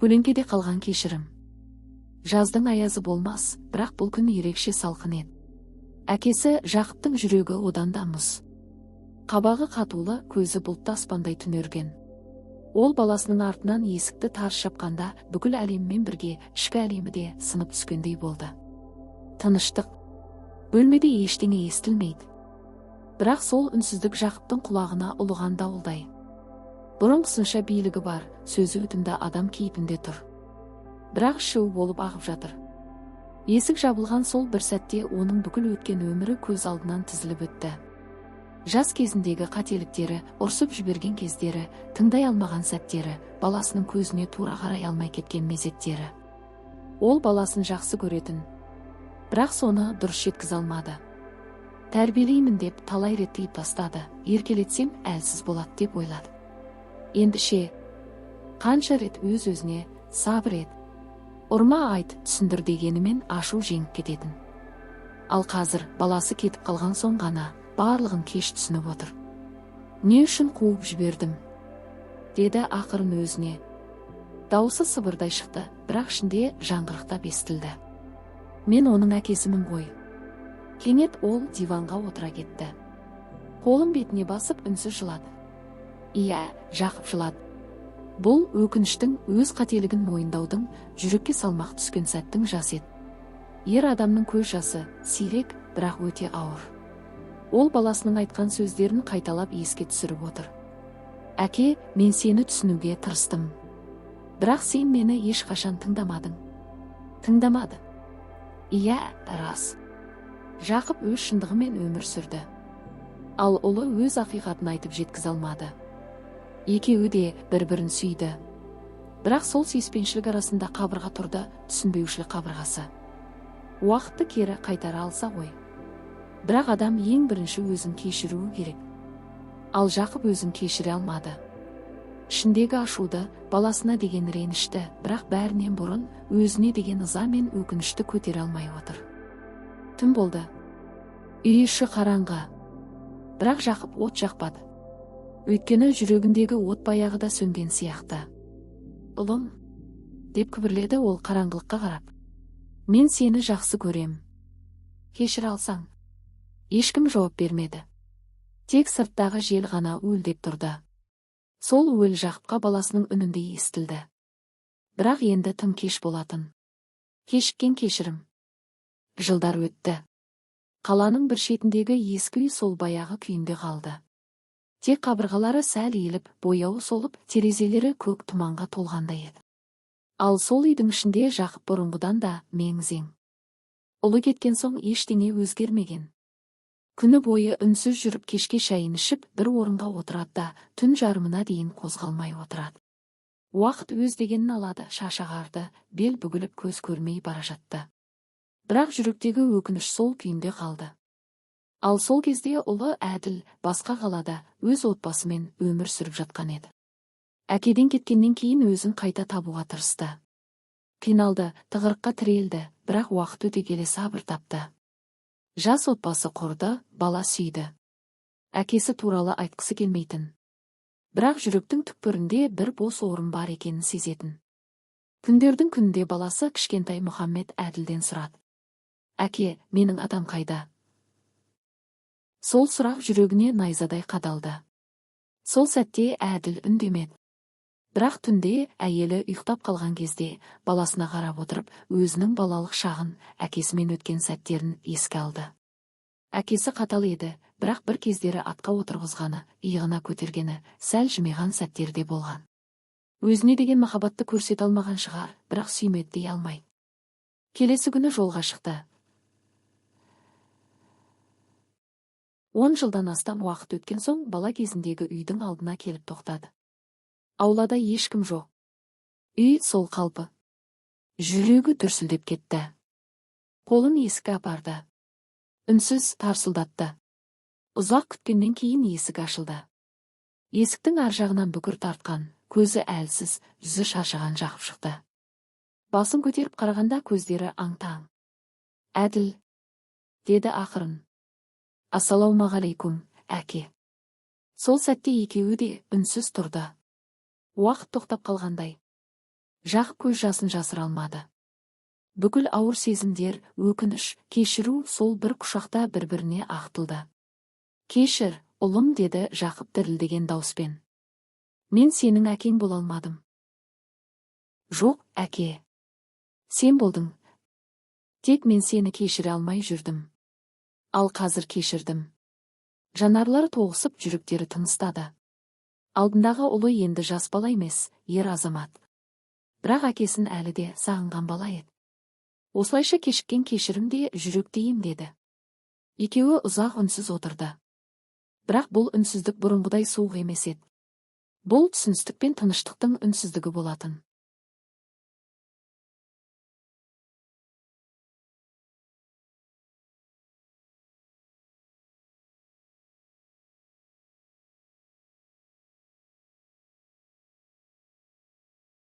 Көлеңкеде қалған кешірім. Жаздың аязы болмас, бірақ бұл күн ерекше салқын еді. Әкесі Жақыптың жүрегі одан да мұз. Қабағы қатулы, көзі бұлтты аспандай түнерген. Ол баласының артынан есікті тарс жапқанда бүкіл әлеммен бірге ішкі әлемі де сынып түскендей болды. Тыныштық. Бөлмеде ештеңе естілмейді. Бірақ сол үнсіздік Жақыптың құлағына ұлыған дауылдай. Бұрынғысынша билігі бар, сөзі өтімді адам кейпінде тұр. Бірақ іші болып ағып жатыр. Есік жабылған сол бір сәтте оның бүкіл өткен өмірі көз алдынан тізіліп өтті. Жас кезіндегі қателіктері, ұрсып жіберген кездері, тыңдай алмаған сәттері, баласының көзіне тура қарай алмай кеткен мезеттері. Ол баласын жақсы көретін. Бірақ соны дұрыс жеткізе алмады. Тәрбиелеймін деп талай рет тыйып тастады, еркелетсем әлсіз болады деп ойлады. Ендеше, қанша рет өз-өзіне сабыр ет, ұрма айт, түсіндір дегенімен ашу жеңіп кететін. Ал қазір баласы кетіп қалған соң ғана барлығын кеш түсініп отыр. Не үшін қуып жібердім? Деді ақырын өзіне. Даусы сыбырдай шықты, бірақ ішінде жаңғырықтап естілді. Мен оның әкесімін ғой. Кенет ол диванға отыра кетті. Қолын бетіне басып үнсіз жылады. Иә, Жақып жылады. Бұл өкініштің, өз қателігін мойындаудың, жүрекке салмақ түскен сәттің жасы еді. Ер адамның көз жасы сирек, бірақ өте ауыр. Ол баласының айтқан сөздерін қайталап еске түсіріп отыр. Әке, мен сені түсінуге тырыстым. Бірақ сен мені ешқашан тыңдамадың. Тыңдамады. Иә, рас. Жақып өз шындығымен өмір сүрді. Ал ұлы өз ақиқатын айтып жеткізе алмады. Екеуі де бір-бірін сүйді. Бірақ сол сүйіспеншілік арасында қабырға тұрды, түсінбеушілік қабырғасы. Уақытты кері қайтара алса ғой. Бірақ адам ең бірінші өзін кешіруі керек. Ал Жақып өзін кешіре алмады. Ішіндегі ашуды, баласына деген ренішті, бірақ бәрінен бұрын өзіне деген ыза мен өкінішті көтере алмай отыр. Түн болды. Үй іші қараңғы. Бірақ Жақып от жақпады. Өйткені жүрегіндегі от баяғыда сөнген сияқты. Ұлым, деп күбірледі ол қараңғылыққа қарап. Мен сені жақсы көрем. Кешіре алсаң. Ешкім жауап бермеді. Тек сырттағы жел ғана уілдеп тұрды. Сол уіл Жақыпқа баласының үніндей естілді. Бірақ енді тым кеш болатын. Кешіккен кешірім. Жылдар өтті. Қаланың бір шетіндегі ескі үй сол баяғы күйінде қалды. Тек қабырғалары сәл иіліп, бояуы солып, терезелері көк тұманға толғандай еді. Ал сол үйдің ішінде Жақып бұрынғыдан да мең-зең. Ұлы кеткен соң ештеңе өзгермеген. Күні бойы үнсіз жүріп кешке шайын ішіп, бір орынға отырады да, түн жарымына дейін қозғалмай отырады. Уақыт өз дегенін алады, шаш ағарды, бел бүгіліп көз көрмей бара жатты. Бірақ жүректегі өкініш сол күйінде қалды. Ал сол кезде ұлы Әділ басқа қалада өз отбасымен өмір сүріп жатқан еді. Әкеден кеткеннен кейін өзін қайта табуға тырысты. Қиналды, тығырыққа тірелді, бірақ уақыт өте келе сабыр тапты. Жас отбасы құрды, бала сүйді. Әкесі туралы айтқысы келмейтін. Бірақ жүректің түкпірінде бір бос орын бар екенін сезетін. Күндердің күнінде баласы кішкентай Мұхаммед Әділден сұрады. Әке, менің атам қайда? Сол сұрақ жүрегіне найзадай қадалды. Сол сәтте Әділ үндемеді. Бірақ түнде әйелі ұйықтап қалған кезде баласына қарап отырып, өзінің балалық шағын, әкесімен өткен сәттерін еске алды. Әкесі қатал еді, бірақ бір кездері атқа отырғызғаны, иығына көтергені, сәл жымиған сәттері де болған. Өзіне деген махаббатты көрсете алмаған шығар, бірақ сүймеді дей алмайды. Келесі күні жолға шықты. 10 жылдан астам уақыт өткен соң бала кезіндегі үйдің алдына келіп тоқтады. Аулада ешкім жоқ. Үй сол қалпы. Жүрегі дүрсілдеп кетті. Қолын есікке апарды. Үнсіз тарсылдатты. Ұзақ күткеннен кейін есік ашылды. Есіктің ар жағынан бүкір тартқан, көзі әлсіз, жүзі шаршаған Жақып шықты. Басын көтеріп қарағанда көздері аң-таң. Әділ, деді ақырын. Ассалаумағалейкум, әке. Сол сәтте екеуі де үнсіз тұрды. Уақыт тоқтап қалғандай. Жақып көз жасын жасыра алмады. Бүкіл ауыр сезімдер, өкініш, кешіру сол бір құшақта бір-біріне ағытылды. «Кешір, ұлым», – деді Жақып дірілдеген дауыспен. «Мен сенің әкең бола алмадым». «Жоқ, әке. Сен болдың. Тек мен сені кешіре алмай жүрдім. Ал қазір кешірдім». Жанарлары тоғысып, жүректері тыныстады. Алдындағы ұлы енді жас бала емес, ер азамат. Бірақ әкесін әлі де сағынған бала еді. Осылайша кешіккен кешірім де жүректі емдеді. Екеуі ұзақ үнсіз отырды. Бірақ бұл үнсіздік бұрынғыдай суық емес еді. Бұл түсіністік пен тыныштықтың үнсіздігі болатын.